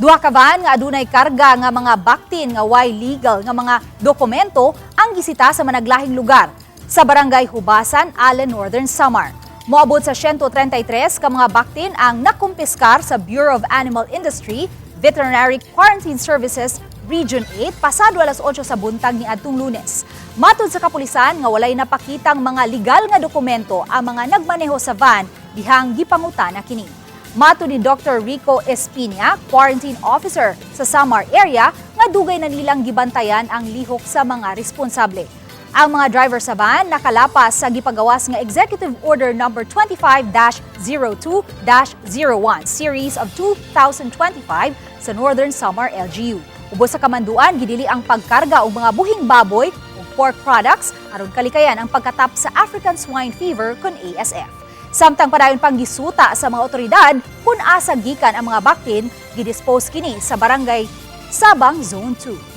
Duha ka van nga adunay karga nga mga baktin nga way legal nga mga dokumento ang gisita sa managlahing lugar sa Barangay Hubasan, Allen, Northern Samar. Moabot sa 133 ka mga baktin ang nakumpiskar sa Bureau of Animal Industry, Veterinary Quarantine Services Region 8 pasado alas 8 sa buntag ni adtong Lunes. Matod sa kapulisan nga walay napakitang mga legal nga dokumento ang mga nagmaneho sa van dihang gipangutana kini. Matod ni Dr. Rico Espinia, quarantine officer sa Samar area, nga dugay na nilang gibantayan ang lihok sa mga responsable. Ang mga driver sa van nakalapas sa gipagawas nga Executive Order Number 25-02-01 Series of 2025 sa Northern Samar LGU. Ubos sa kamanduan, gidili ang pagkarga og mga buhing baboy ug pork products aron kalikayan ang pagkatap sa African Swine Fever kon ASF. Samtang padayon pang gisuta sa mga otoridad kung asa gikan ang mga baktin, gidispose kini sa Barangay Sabang Zone 2.